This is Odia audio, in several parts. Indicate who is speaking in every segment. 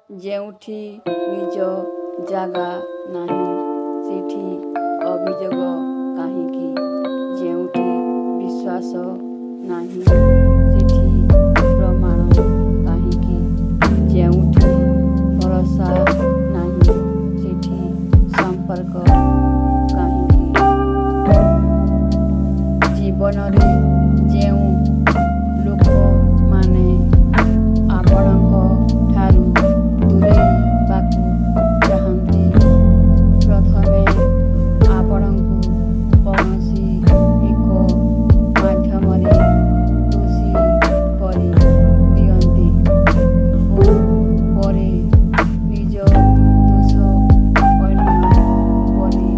Speaker 1: ଯେଉଁଠି ନିଜ ଜାଗା ନାହିଁ, ସେଠି ଅଭିଯୋଗ କାହିଁକି? ଯେଉଁଠି ବିଶ୍ୱାସ ନାହିଁ, ସେଠି ପ୍ରମାଣ କାହିଁକି? ଯେଉଁଠି ଭରସା ନାହିଁ, ସେଠି ସମ୍ପର୍କ କାହିଁକି? ଜୀବନରେ ଯେଉଁ ଲୋକମାନେ ଆପଣଙ୍କଠାରୁ ଦୂରେଇବାକୁ ଚାହାଁନ୍ତି, ପ୍ରଥମେ ଆପଣଙ୍କୁ କୌଣସି ଏକ ମାଧ୍ୟମରେ ଦୋଷୀ କରି ଦିଅନ୍ତି ଓ ପରେ ନିଜ ଦୋଷ ଅନ୍ୟ ଉପରେ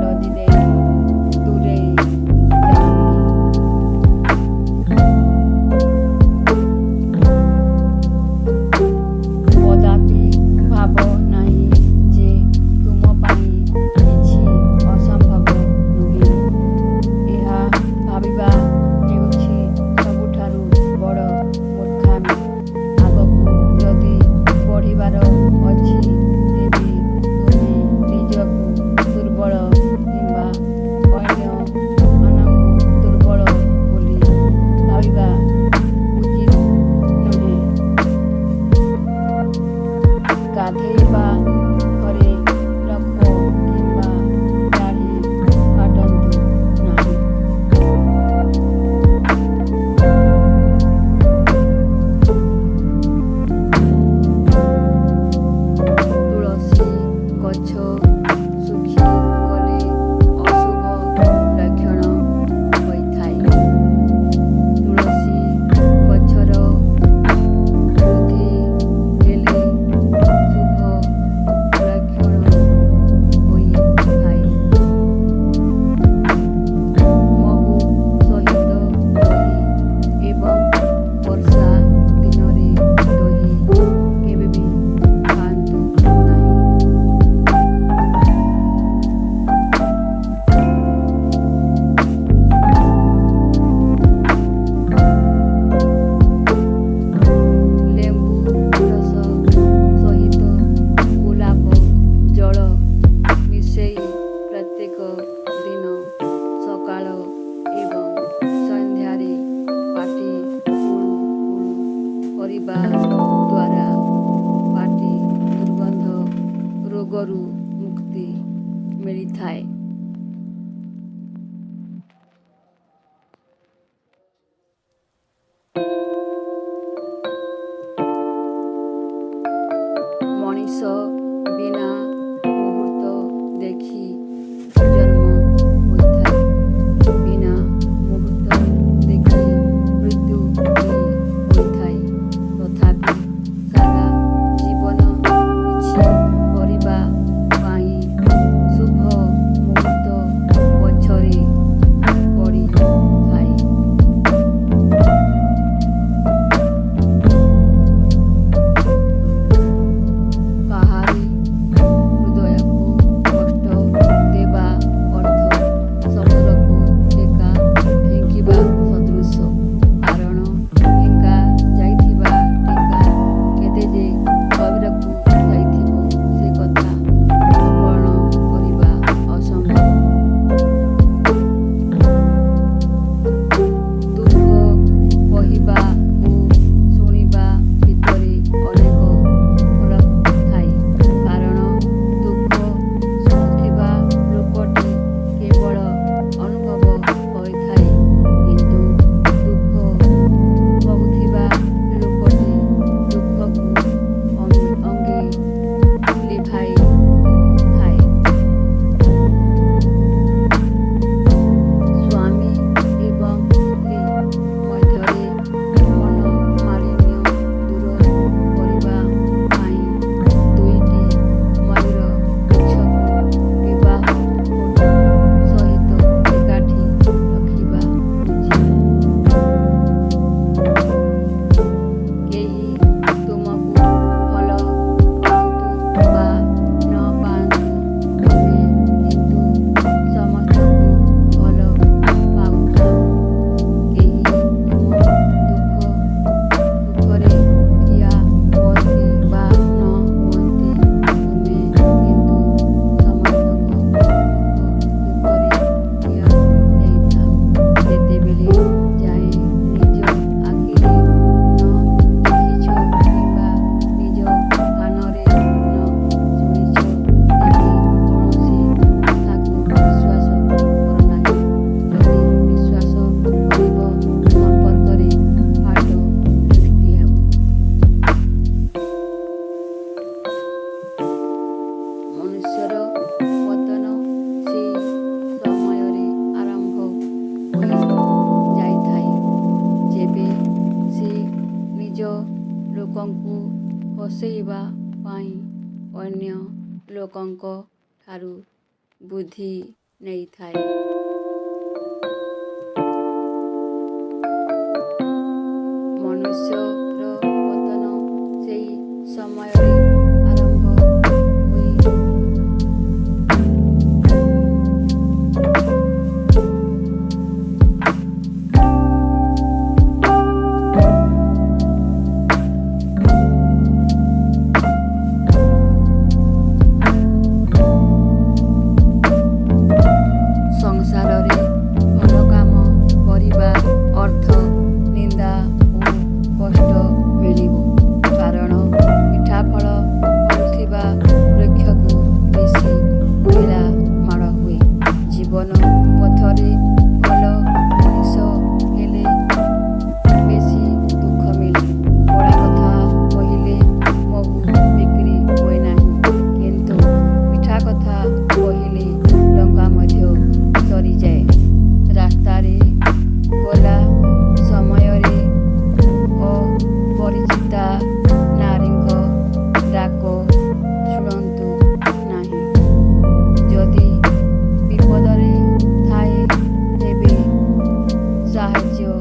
Speaker 1: ଲଦିଦେଇ ଦୂରେଇ ଯାଆନ୍ତି। କଦାପି ଭାବ ନାହିଁ ଯେ ତୁମ ପାଇଁ କିଛି ଅସମ୍ଭବ ନୁହେଁ। ଏହା ଭାବିବା ହେଉଛି ସବୁଠାରୁ ବଡ଼ ମୂର୍ଖାମି। ଆଗକୁ ଯଦି ବଢ଼ିବାର ଅଛି, ତେବେ ତୁମେ ନିଜକୁ ଦୁର୍ବଳ କିମ୍ବା ଅନ୍ୟମାନଙ୍କୁ ଦୁର୍ବଳ ବୋଲି ଭାବିବା ଉଚିତ ନୁହେଁ। ଗାଧୋଇବା ଘରେ ନଖ କିମ୍ବା ଦାଢ଼ି କାଟନ୍ତୁ ନାହିଁ। ତୁଳସୀ ଗଛ ଶୁଖିଗଲେ ଅଶୁଭ ଲକ୍ଷଣ ହୋଇଥାଏ। ତୁଳସୀ ଗଛର ବୃଦ୍ଧି ହେଲେ ଶୁଭ ଲକ୍ଷଣ ହୋଇଥାଏ। ମହୁ ସହିତ ଦହି ଏବଂ ବର୍ଷା ଦିନରେ ଦହି କେବେବି ଖାଆନ୍ତୁ ନାହିଁ। ଲେମ୍ବୁ ରସ ସହିତ ଗୋଲାପ ଜଳ ମିଶାଇ ପ୍ରତ୍ୟେକ ଦିନ ସକାଳ ଏବଂ ସନ୍ଧ୍ୟାରେ ପାଟି କୁଳୁ କୁଳୁ କରିବା ଦ୍ୱାରା ପାଟି ଦୁର୍ଗନ୍ଧ ରୋଗରୁ ମୁକ୍ତି ମିଳିଥାଏ। ମଣିଷ ବିନା ମୁହୂର୍ତ୍ତ ଦେଖି ଜନ୍ମ ହୋଇଥାଏ, ବିନା ମୁହୂର୍ତ୍ତ ଦେଖି ମୃତ୍ୟୁ ବି ହୋଇଥାଏ। ତଥାପି ସାରା ଜୀବନ କିଛି କରିବା ପାଇଁ ଶୁଭ ମୁହୂର୍ତ୍ତ ପଛରେ ପଡ଼ିଥାଏ। କାହାରି ଫସେଇବା ପାଇଁ ଅନ୍ୟ ଲୋକଙ୍କଠାରୁ ବୁଦ୍ଧି ନେଇଥାଏ। ମନୁଷ୍ୟର ପତନ ସେହି ସମୟରେ ଆରମ୍ଭ ହୁଏ। ସଂସାରରେ ଭଲ କାମ କରିବା ଅର୍ଥ ନିନ୍ଦା ଓ କଷ୍ଟ ମିଳିବ। କାରଣ ମିଠା ଫଳ ଫଳୁଥିବା ବୃକ୍ଷକୁ ବେଶୀ ଠେଲା ମାଡ଼ ହୁଏ। ଜୀବନ ପଥରେ ଭଲ ମଣିଷ ହେଲେ ବେଶୀ ଦୁଃଖ ମିଳେ। କଡ଼ା କଥା କହିଲେ ମହୁ ବିକ୍ରି ହୁଏ ନାହିଁ, କିନ୍ତୁ ମିଠା କଥା କହିଲେ ଲଙ୍କା ମଧ୍ୟ ସରିଯାଏ। ରାସ୍ତାରେ ଗଲା ସମୟରେ ଅପରିଚିତା ନାରୀଙ୍କ ଡାକ ଶୁଣନ୍ତୁ ନାହିଁ। ଯଦି ବିପଦରେ ଥାଏ, ତେବେ ସାହାଯ୍ୟ